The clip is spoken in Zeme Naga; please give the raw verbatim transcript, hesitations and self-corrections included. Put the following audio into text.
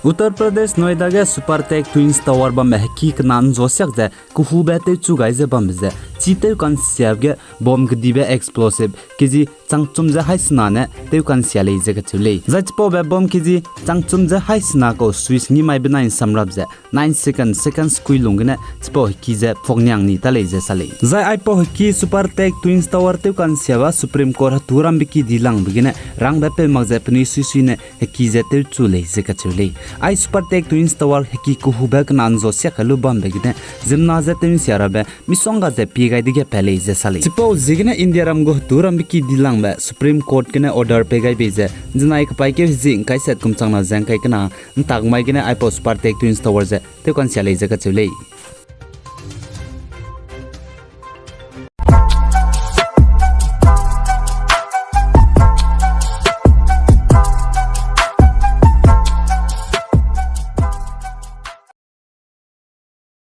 Uttar Pradesh Noida ge Supertech Twins Tower bambe heki kena nzua siak ze kehube tewchu gai ze bambe ze, chi tew kansiabe ge bomb kedibe explosive kg changchum ze haî sena ne tew kansia lei ze kacheu lei. Zai chipaube bomb kg changchum ze haî sena kau switch ngi mai benai nsamrap ze nine second, seconds kui lung gene chipau heki ze phuakniang ni ta lei ze sa lei. Zai aipau heki Supertech Twins Tower tew kansiabe Supreme Court hetu rambe ki dilangbe gene rangbe peu mak ze penui suisui ne heki ze tewchu lei ze kacheu lei. Ai Supertech Twins Tower heki kehube kena nzua siak kai lu bambe gene ziemmena ze tew nsia rabe misongga ze pie gai dege pat lei ze sa lei. Chipau ziegene India ram gu hetu rambe ki dilangbe Supreme Court gene order pei gai bei ze, zenai kepaîkeu hezie ngkai sat kum changna ze ngkai kena ntak mai gene aipau Supertech Twins Tower ze tew kansia lei ze kacheu lei.